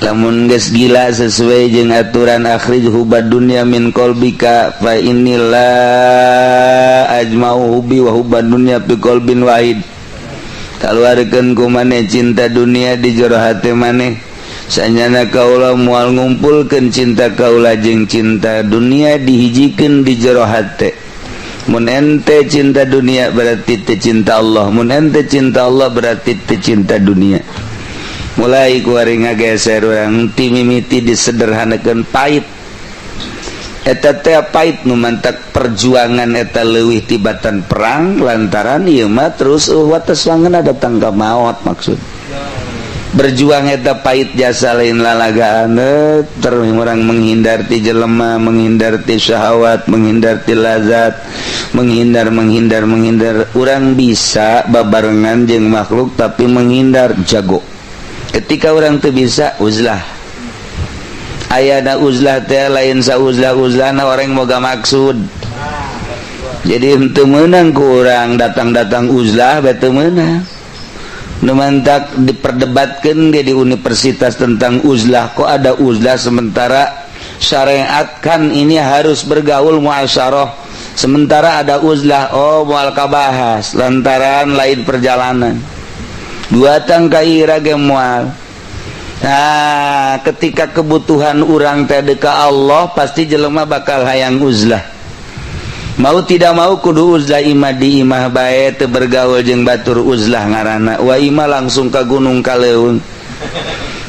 Lamun geus gila sesuai jeung aturan akhrij hubbad dunya min qalbika fa inilah ajma'u hubbi wa hubbad dunya fi qalbin wahid. Kaluarkeun ku maneh cinta dunia di jero hate maneh. Sanyana kaula moal ngumpulkeun cinta kaula jeung cinta dunia dihijikeun di jero hate. Mun ente cinta dunia berarti teu cinta Allah, mun ente cinta Allah berarti teu cinta dunia. Mulai kuari ngageser urang ti mimiti disederhanakeun pait. Eta teh pait nu mantak perjuangan eta leuwih tibatan perang lantaran ieu mah terus wates wangeuna datang ka maot maksud. Berjuang eta pait jasa lain lalagaan terus orang menghindar ti jelema, menghindar ti syahwat, menghindar ti lazat, menghindar menghindar menghindar. Urang bisa babarengan jeung makhluk tapi menghindar jago. Ketika orang teu bisa uzlah. Ayana uzlah teh lain sauzlah-uzlahna orang moga maksud. Jadi henteu meunang ku urang datang-datang uzlah bae teu meunang. Nu mantak diperdebatkeun dia di universitas tentang uzlah, kok ada uzlah sementara syariat kan ini harus bergaul muasyarah, sementara ada uzlah, oh moal kabahas lantaran lain perjalanan. Dua tangkaira ge moal. Nah, ketika kebutuhan urang teh ka Allah pasti jelema bakal hayang uzlah. Mau tidak mau kudu uzlah imah di imah bae teu bergaul jeung batur uzlah ngaranna. Wa imah langsung ka gunung ka leuweung.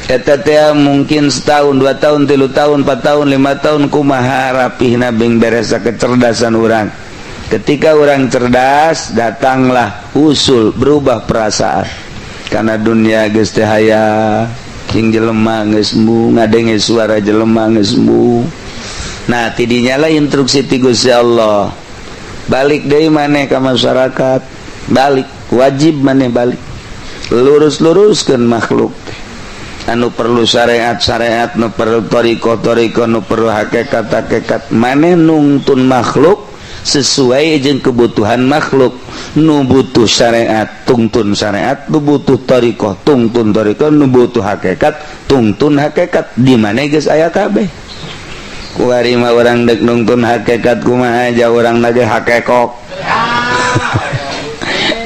Eta teh mungkin setahun, 2 tahun, 3 tahun, 4 tahun, 5 tahun kumaha rapihna bing beresa kecerdasan urang. Ketika urang cerdas, datanglah usul berubah perasaan. Karena dunia geus teh haya jeung jelema geus embung, ngadenge suara jelema geus embung. Nah, tidinya lah instruksi ti Gusti Allah. Balik deui maneh ka masyarakat, balik wajib maneh balik. Lurus-luruskeun makhluk teh. Anu perlu syariat-syariat, nu perlu thariqah-thariqah, nu perlu hakikat-hakikat. Maneh nungtun makhluk sesuai jeung kebutuhan makhluk. Nu butuh syariat tungtun syariat, nu butuh thariqah tungtun thariqah, nu butuh hakikat tungtun hakikat. Di mana geus aya kabeh. Kuari mah urang deuk nungtun hakikat kumaha aja urang nage hakekok.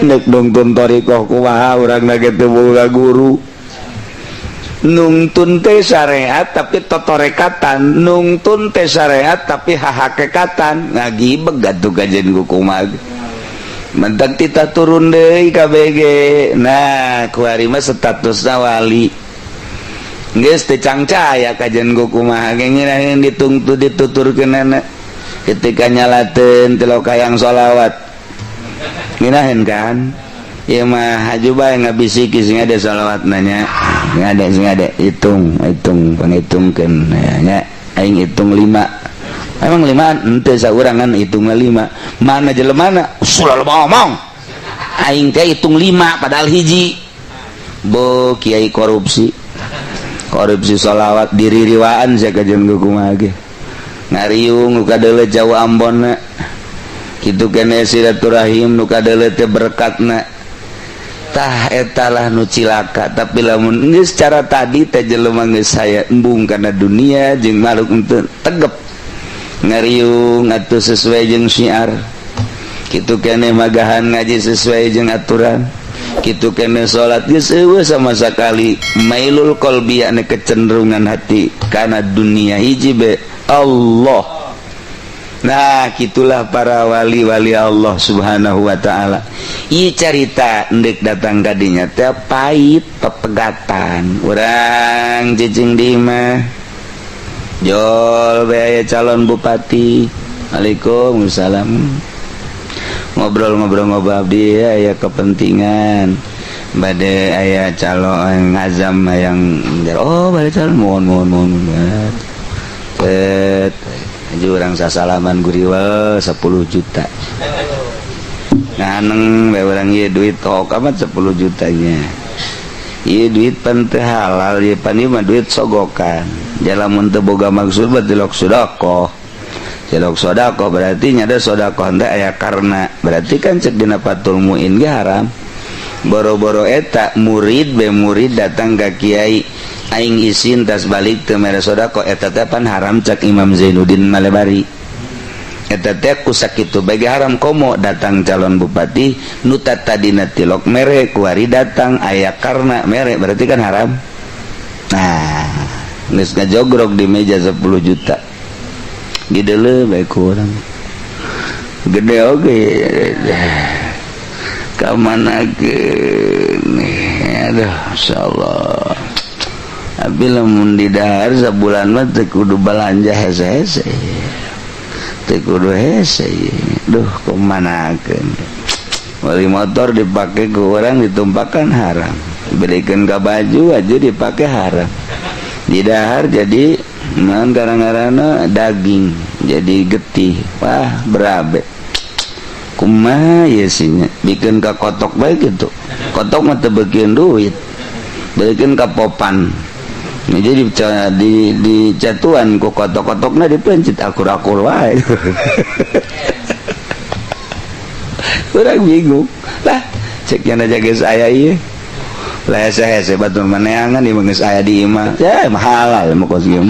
Deuk nungtun thariqah kumaha urang nage teu boga guru. Nungtun teh syariat tapi totorekatan, nungtun teh syariat tapi hahakekatan. Ngagibeg atuh kajen ku kumaha. Mentak tita turun deui KBG. Nah, kuari mah statusna wali. Geus teu cangcaya kajen ku kumaha ge ngeunaheun ditungtu dituturkeunana. Ketika nyalateun teu hayang sholawat. Ngeunaheun kan? Ieu mah haju bae ngabisiki sing ada sholawat nanya. Sing ada sing ada hitung, hitung panghitungkeun nya. Aing hitung 5. Emang 5 henteu saurangan hitungna 5. Mana jelemana? Selalu ngomong. Aing teh hitung 5 padahal hiji. Bo kiai korupsi. Korupsi sholawat diririwaan sia kajen kumaha ge. Ngariung nu kadeuleu jauh Ambonna. Kitu keneh silaturahim nu kadeuleu teh berkatna. Tah etalah nu cilaka, tapi lamun geus cara tadi teh jelema geus saya embung kana dunia jeung makhluk henteu tegep. Ngariung atuh sesuai jeung syiar. Kitu keneh magahan ngaji sesuai jeung aturan. Kitu keneh salat geus eueuh sama sakali mailul qalbi ane kecenderungan hati kana dunia hiji be Allah. Nah, gitulah para wali-wali Allah Subhanahu wa taala. Ieu carita endek datang kadinya teh pait pepegatan. Urang cicing di imah. Jol bae aya calon bupati. Waalaikumsalam. Ngobrol-ngobrol abdi aya kepentingan. Bade aya calon ngazam yang oh bade calon mohon mohon mohon. Set urang sasalaman guriwel 10 juta. Nganeng bae urang ieu duit tok amat 10 jutanya. Ieu duit pan teu halal ieu pan ieu mah duit sogokan. Lamun teu boga maksud berarti lok sedekah. Celok sedekah berarti nyada sedekah teh aya karena berarti kan cek dina Fathul Muin ge haram. Boro-boro eta murid be murid datang ka kiai. Aing isin tas balik teu mere sedekah eta teh pan haram cak Imam Zainuddin Malebari. Eta teh ku sakitu bagi haram komo datang calon bupati nu tadina tilok mere kuari datang aya karna mere berarti kan haram. Nah, geus ngajogrok di meja 10 juta. Dideuleu bae ku urang. Gede oge. Ka mana keun? Aduh, insyaallah. Tapi lamun di dahar sabulan mah teu kudu balanja hese-hese. Teu kudu hese. Duh, kumanakeun. Beli motor dipake ku urang ditumpakan haram. Belikan ka baju aja dipake haram. Di dahar jadi naon garang-garana daging, jadi getih. Wah, berabe. Kumaha ieu sih nya? Bikeun ka kotok bae kitu. Kotok mah teu beukeun duit. Beukeun ka popan. Jadi di catuan ku kotok-kotokna dipencet akur-akur wae. Urang bingung. Lah, cek nya aja geus aya ieu. Lah hese-hese batur maneangan ieu geus aya di imah. Ya halal mah kos ieu.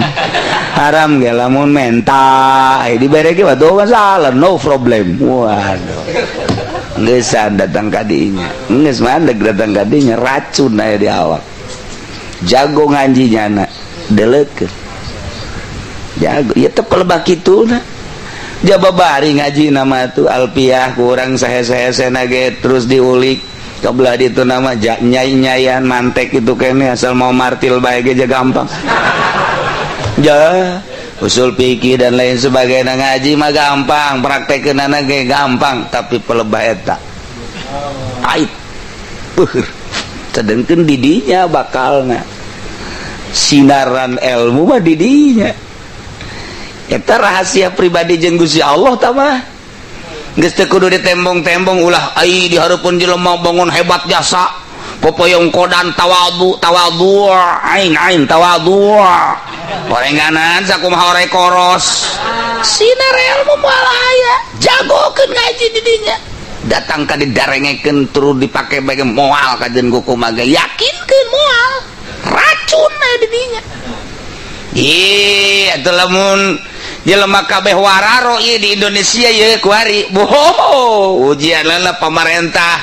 Haram ge lamun menta, dibere ge batur masalah, no problem. Waduh. Geusan datang ka dinya. Geus mandeg datang ka dinya racun aya di awak. Jago ngaji nyana deleukeun jago ieu teh pelebak kituna jaba bari ngaji nama tu alpiah kurang sahe-sahe ge terus diulik kebelah ditu nama nyai-nyayan mantek itu kene asal mau martil bae ge gampang ja usul fikih dan lain sebagainya ngaji mah gampang praktekeunana ge gampang tapi pelebah eta pahit beuh. Sedangkan didinya bakalna sinaran ilmu mah didinya eta rahasia pribadi jeung Gusti Allah tah mah geus teu kudu ditembong-tembong ulah ai di hareupeun jelema bangun hebat jasa popoyong kodan tawadu tawadu ain ain tawadu orenganan sakumaha ore koros sinar ilmu moal aya jagokeun ngaji didinya datang ka didarengekeun turun dipake bae moal kajeun ku kumaha yakinkeun moal racun aya di dinya. Ih atuh lamun jelema kabeh wararo ieu di Indonesia ieu kuari boho ujianna pamarentah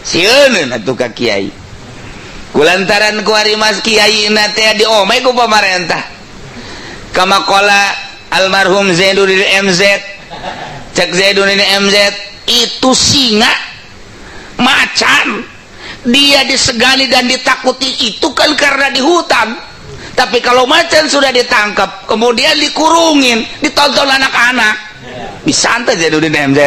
sieun atuh ka kiai kulantaran kuari mas kiai na teh diome ku pamarentah kamakola almarhum Zainuddin MZ cek Zainuddin MZ itu singa macan dia disegani dan ditakuti itu kan karena di hutan. Tapi kalau macan sudah ditangkap kemudian dikurungin ditonton anak-anak bisa ante Zainuddin MZ.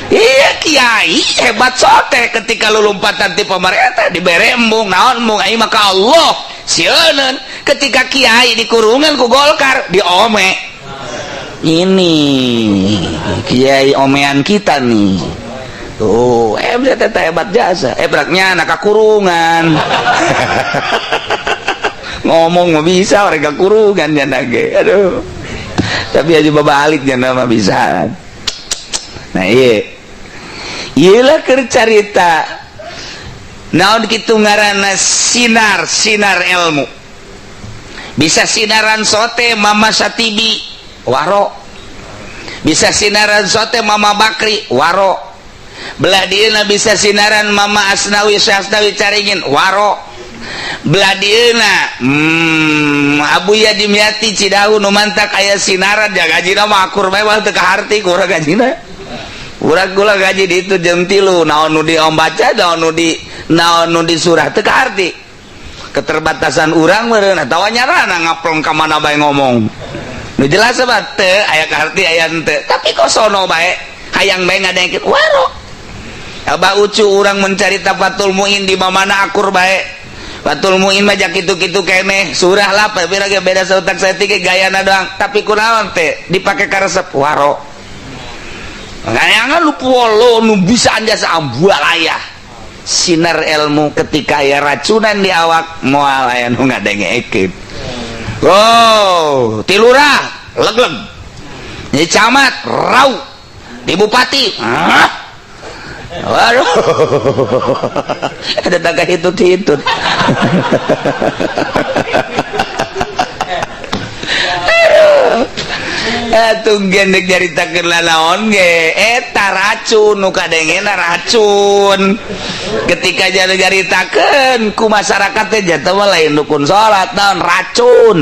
Iya kiai hebat sote ketika lu lompatan ti pamarentah dibere embung naon embung ai maka Allah sieuneun ketika kiai dikurungan ku Golkar diome. Ini kiai omean kita nih. Tuh, MZ teh hebat jasa. Ebraknya anak kakurungan. Ngomong mah bisa orang kakurungan nya ge. Aduh. Tapi aja babalik nya mah bisa. Nah, ieu. Ieu lah keur carita. Naon kitu ngaranna sinar, sinar ilmu. Bisa sinaran sote Mama Satibi waro, bisa sinaran sote Mama Bakri waro, belah dieuna bisa sinaran Mama Asnawi Syasnawi Caringin waro, belah dieuna Abu Yadimyati Cidahu nu mantak aya sinaran ja gajina mah akur bae mah teu kaharti ku urang gajina. Urang kula gaji di itu jam 3 naon nu diombaca naon nu di surah teu kaharti. Keterbatasan urang meureun atawa nyarana ngaplong ka mana bae ngomong. Nu jelas mah teu aya kaharti aya henteu tapi kosono bae hayang bae ngadengkeun waro. Abah Ucu urang mencari Fathul Muin di mana akur bae. Fathul Muin mah jak kitu-kitu keneh surah lah pira ge beda sautak saeutik gayana doang tapi kunaon teh dipake karesep waro. Ngayangan lu polo nu bisa anjasa ambualaya. Sinar ilmu ketika aya racunan di awak moal aya nu ngadengekeun. Oh, ti lurah legleg. Di camat rau, di bupati. Waduh. Ada tangga hitut-hitut. Atuh gendek nyaritakeun lalaon ge eta racun nu kadengena racun. Ketika jadi nyaritakeun ku masyarakat teh jatuh mah lain rukun salat naon racun.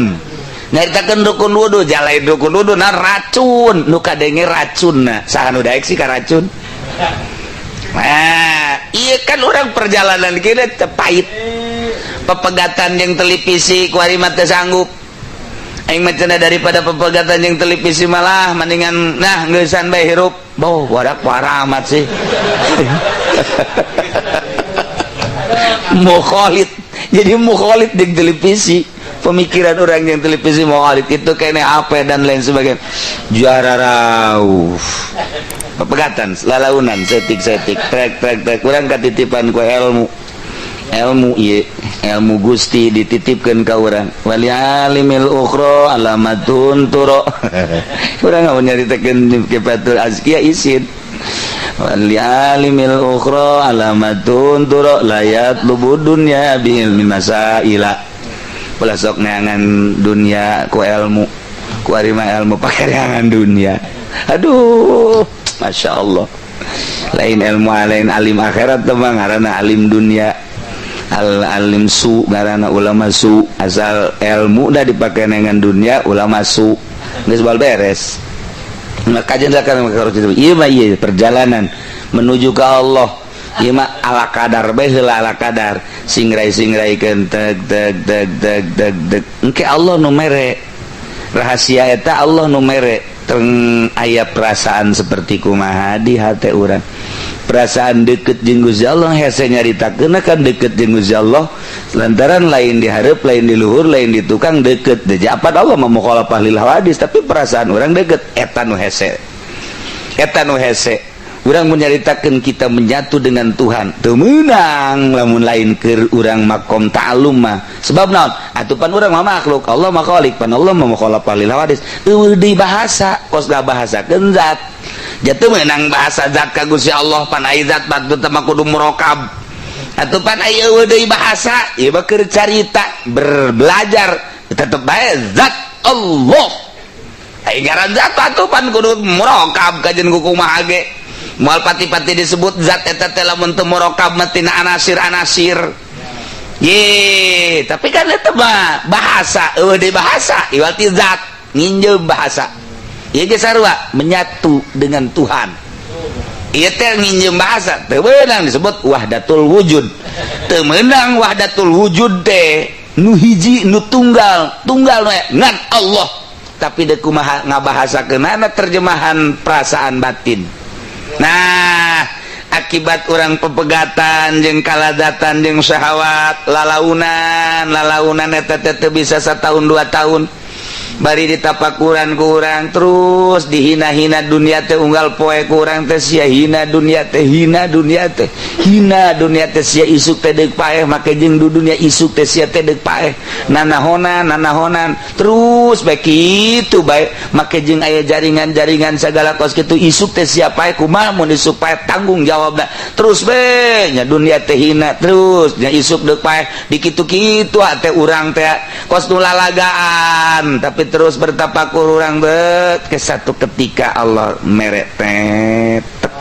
Nyaritakeun rukun wudu ja lain rukun wudu naon racun nu kadenge racunna. Saha nu daek sih ka racun? Nah, iya kan orang perjalanan kita teh pahit. Pepegatan yang televisi ku ari mah teu sanggup. Aing mah cenah daripada pepegatan yang televisi malah mendingan nah ngeusan bae hirup. Boh, wadak parah amat sih. Mukhalid. Jadi mukhalid di televisi. Pemikiran orang yang televisi mukhalid itu kene apa dan lain sebagainya. Juara rauf. Pepegatan lalaunan setik-setik trek-trek trek urang katitipan ku ilmu. Ilmu ieu ilmu Gusti dititipkeun ka urang wali alimil ukhra alamatun turo. Urang mau nyaritakeun kifatul azkiya isin wali alimil ukhra alamatun turo layat lubu dunya bi ilmi masaila. Ulah sok neangan dunia ku ilmu ku ari mah ilmu pake neangan dunia. Aduh, Masya Allah. Lain ilmu lain alim akhirat teh mah ngaranna alim dunia. Al alim su ngaranna ulama su, asal ilmu dah dipake dengan dunia ulama su geus bal beres. Maka kajian kan harus ieu mah ieu perjalanan menuju ke Allah. Ieu mah ala kadar bae heula ala kadar singrai-singraikeun teg teg teg teg teg teg engke Allah nu mere rahasia eta Allah nu mere teng aya perasaan seperti kumaha di hate urang. Perasaan deket jeung Gusti Allah hese nyaritakeun kan deket jeung Gusti Allah lantaran lain dihareup lain di luhur lain di tukang deket deui apan Allah mah mukhalafah lil hawadis tapi perasaan urang deket eta nu hese eta nu hese urang mun nyaritakeun kita menyatu dengan Tuhan teu meunang lamun lain keur urang makom ta'allum mah sebab naon atuh pan urang mah makhluk Allah mah khalik pan Allah mah mukhalafah lil hawadis eueuh deui bahasa kos ngabahasakeun zat jatuh menang bahasa zat ka Gusti Allah pan ai zat batu teh mah kudu murokab atuh pan ai eueuh deui bahasa ieu mah keur carita berbelajar tetep bae zat Allah ai ngaran zat atuh pan kudu murokab kajeun ku kumaha ge moal pati-pati disebut zat eta teh lamun teu murokab mah tina anasir-anasir ye tapi kan eta mah bahasa eueuh deui bahasa ieu ti zat nginjeum bahasa ieu ge sarua menyatu dengan Tuhan. Ieu teh nginjeum bahasa teu meunang disebut wahdatul wujud. Teu meunang wahdatul wujud teh nu hiji nu tunggal, tunggal we ngan Allah. Tapi deuk kumaha ngabahasakeunana terjemahan perasaan batin. Nah, akibat urang pepegatan jeung kaladatan jeung syahwat, lalaunan, lalaunan eta teh teu bisa satahun 2 tahun. Bari ditapakuran ku urang terus dihina-hina dunia teh unggal poe ku urang teh sia hina dunia teh hina dunia teh hina dunia teh sia isuk teh deuk paeh make jeung du dunia isuk teh sia teh deuk paeh nanahonan nanahonan terus bae kitu bae make jeung aya jaringan-jaringan sagala kos kitu isuk teh sia paeh kumaha mun isuk paeh tanggung jawabna terus bae nya dunia teh hina terus nya isuk deuk paeh dikitu-kitu teh urang teh kos nu lalagaan tapi terus bertapakur urang bet ke satu ketika Allah mere tetek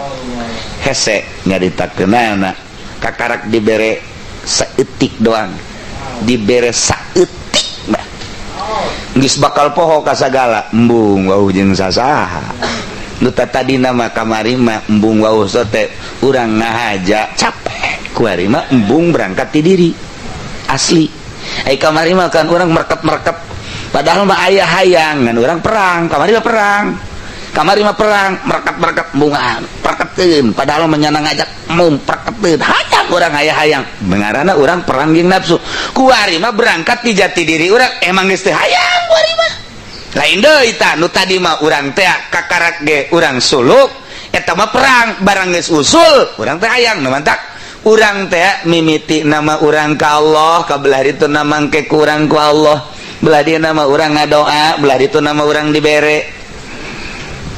hese nyaritakeunana kakarak dibere saeutik doang dibere saeutik mah geus bakal poho ka sagala embung wau jeung sasaha nu tadina mah kamari mah embung wau sote urang ngahaja capek kuari mah embung berangkat ti diri asli ai kamari mah kan urang merket-merket padahal mah aya hayang ngan urang perang kamari mah perang merket-merket bunga perketeun padahal mah nyana ngajak mum perketeun hayang urang aya hayang mengarana urang perang jeung nafsu kuari mah berangkat ti jati diri urang emang geus teu hayang kuari mah lain deui tah nu tadi mah urang teh kakarak ge urang suluk eta mah perang barang geus usul urang teh hayang nu mantak urang teh mimiti nama urang ka Allah kabelah ditu nama engke kurang ku Allah belah dia nama urang ngadoa belah itu nama urang dibere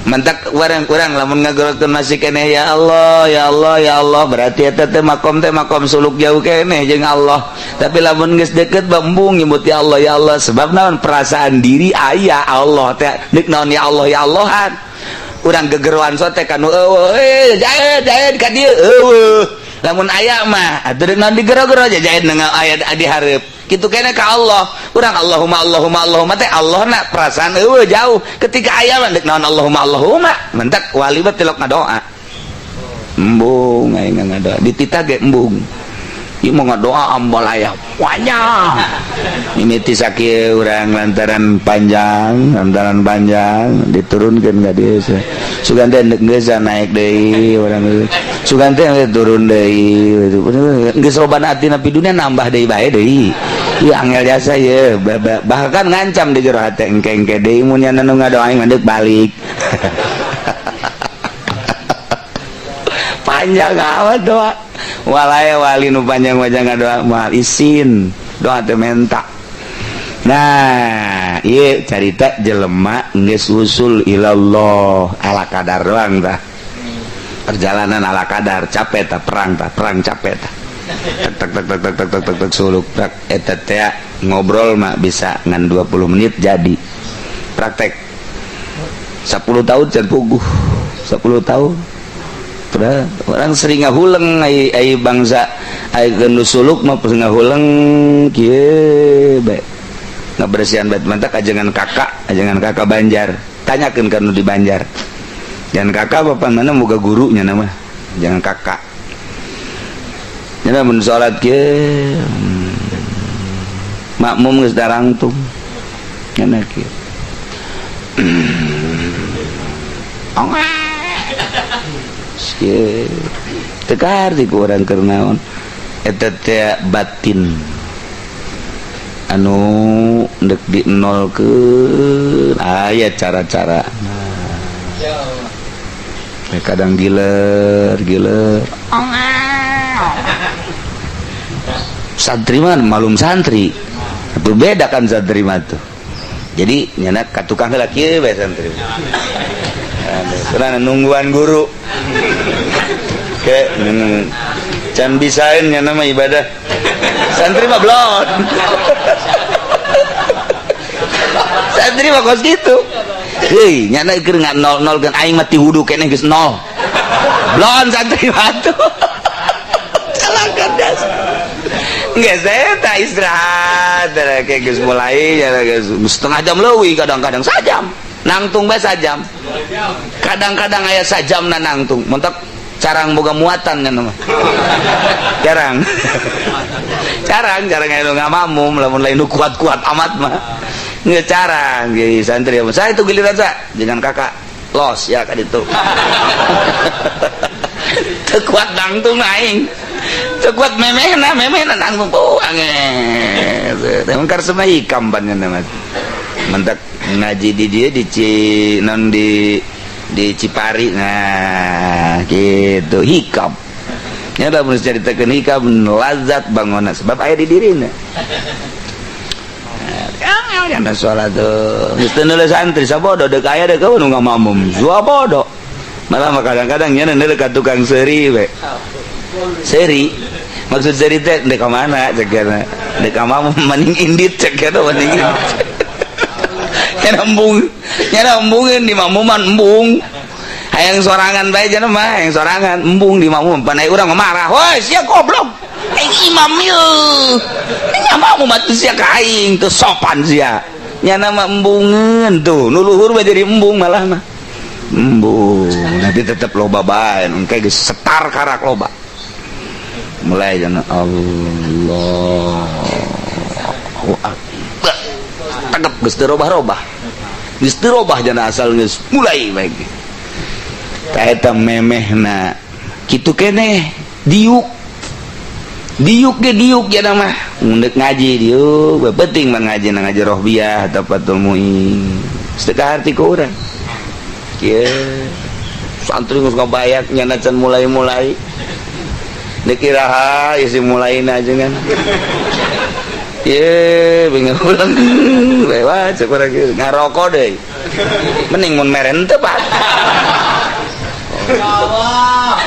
Mantak urang-urang lamun ngagorokeun masih keneh ya Allah ya Allah ya Allah berarti eta teh makom suluk jauh keneh jeung Allah. Tapi lamun geus deket embung nyebut ya Allah ya Allah sebab naon perasaan diri aya Allah teh deuk naon ya Allah ya Allahan. Urang gegeroan sote kanu eueuh jaed jaed ka dieu eueuh. Lamun aya mah atuh deuk naon digero-gero jaed aya di hareup. Kitu kene ka Allah. Urang Allahumma Allahumma Allahumma teh Allah na perasaan eueuh jauh. Ketika aya mah deuk naon Allahumma Allahumma mentak wali mah tilok ngadoa. Embung aing ngadoa dititah ge embung. Ieu mah ngadoa ambal aya panjang. Mimiti sakieu urang lantaran panjang diturunkeun ka dieu. Sugan teh geus naik deui urang. Sugan teh turun deui. Geus loba atina pi dunya nambah deui bae deui. Ieu angel jasa ye, bahkan ngancam di jero hate engke-engke deui mun nya nu ngadoa aing deuk balik. Panjang amat doa. Walaya wali nu panjang wajah ngadoa moal isin, doa teh menta. Nah, ieu carita jelema geus usul ilallah ala kadar doang tah. Perjalanan ala kadar, capek tah perang capek tah. Tek tek tek tek tek tek tek tek suluk tak eta teh ngobrol mah bisa ngan 20 menit jadi. Praktek 10 tahun can puguh. 10 tahun. Orang sering ngahuleng ai bangsa ai nu suluk mah ngahuleng kieu bae. Ngabersihan bait mantak ajengan kakak Banjar. Tanyakeun ka nu di Banjar. Jangan kakak bapak mana moga gurunya nama. Jangan kakak. Nya mun salat kieu makmum geus darangtung. Nya kieu. Tekar di ku urang keur naon eta teh batin anu deuk di nolkeun aya cara-cara. Nah, kadang giler santri mah malum santri itu beda kan santri mah tuh. Jadi nyana ka tukang heula kieu bae santri. Karena nungguan guru ke can bisain nya nama ibadah santri mah blon. Santri mah kos kitu heuy nyana keur nol-nol kan aing mah ti wudu keneh geus nol blon santri mah tuh. Calakan das geus eta istirahat kayak geus mulai nya geus setengah jam leuwih kadang-kadang sajam nangtung bae sajam. Kadang-kadang aya sajamna nangtung mentok carang boga muatan kan mah. Carang. Carang aya nu ngamamum lamun lain nu kuat-kuat amat mah. Nggak carang jadi santri saya itu giliran sa jangan kakak los ya ka ditu. Teu kuat nangtung aing. Teu kuat memehna nangtung oh ange. Teh mungkar semai hikam pan nya mah. Mentak ngaji di dia di non di Cipari nah gitu hikam nya da mun caritakeun hikam lazat bangunna sebab aya di dirina. Nah, nya salat tuh geus teu neuleuh santri sabodo deuk aya deuk nu ngamamum sabodo malah mah kadang-kadang nya neuleuh ka tukang seuri we seuri maksud seuri teh deuk ka mana cek kana deuk ka mamum mending indit cek kana mending indit. Nyana embungin di makmuman embung hayang sorangan bae jana mah hayang sorangan embung di makmum panai urang marah woi sia goblok aing imam ieu nya makmum atuh sia ka aing teu sopan sia nyana mah embungeun tuh nu luhur mah jadi embung malah mah embung nanti tetep loba bae engke geus setar karak loba mulai jana Allahu akbar tegep geus teu robah-robah geus teu robah jana asal geus mulai bae ta eta memehna kitu keneh diuk diuk ge diuk jana mah mun deuk ngaji diuk penting mah ngaji na ngaji rohbiah atau Fathul Muin teu kaharti ku urang kieu santri geus ngabayak nyana can mulai-mulai deuk iraha isi mulaina ajengan. Ye, bingung ulang lewat cek urang ngarokok deui. Mending mun meren teu, Pak. Ya Allah.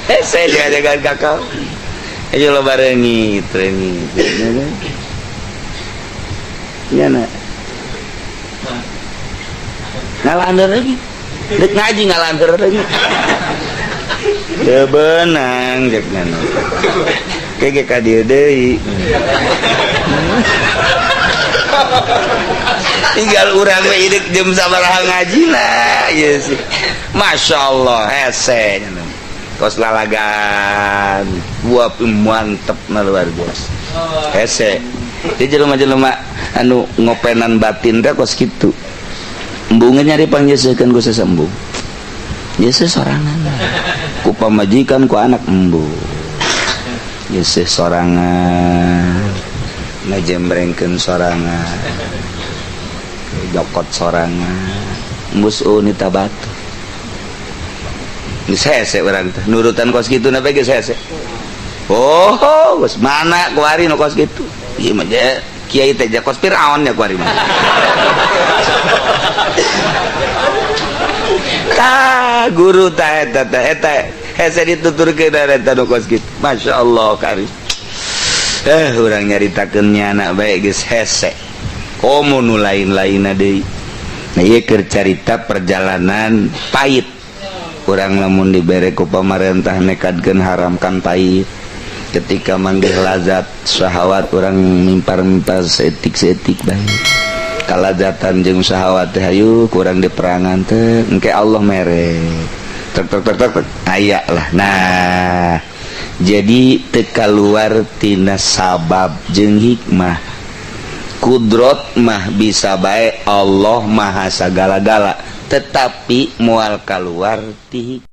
Hese jaga-jagaan kakao. Ayo lo barengi, reungit. Ya na. Ngalandeur lagi. Dek ngaji ngalandeur lagi. Teu beunang cek nganu. Kege ka dieu deui. Tinggal urang we ideuk jam sabaraha ngajina ieu sih. Masyaallah hese nya. Kos lalagan buah mantep na luar biasa. Hese. Di jelema-jelema anu ngopenan batin teh kos kitu. Embungeun nyari pangjeuseukeun ku sesembung. Yesus sorangan. Ku pamajikan ku anak embung. Yesus sorangan. Ngajembrengkeun sorangan. Jokot sorangan. Embus unita batu. Geus hese urang teh nurutan kos kitu na bae geus hese. Oh, geus mana kuari nu kos kitu. Ieu mah kiai teh kos Firaun ya kuari mah. Tah guru tah eta teh eta hese dituturkeun eta nu kos kitu. Masyaallah kari. Urang nyaritakeun nya anak bae geus hese. Komo nu lain-lainna deui. Nah ieu keur carita perjalanan pahit. Urang lamun dibere ku pamarentah nekadkeun haramkan pahit. Ketika manggih lazat syahwat urang mimpar-mimpar seetik-seetik bae. Kalazatan jeung syahwat teh hayu kurang diperangan teh engke Allah mere. Tek tek tek tek aya lah. Nah, jadi teu kaluar tina sabab jeung hikmah. Kudrot mah bisa bae Allah maha sagala-gala, tetapi moal kaluar ti hikmah.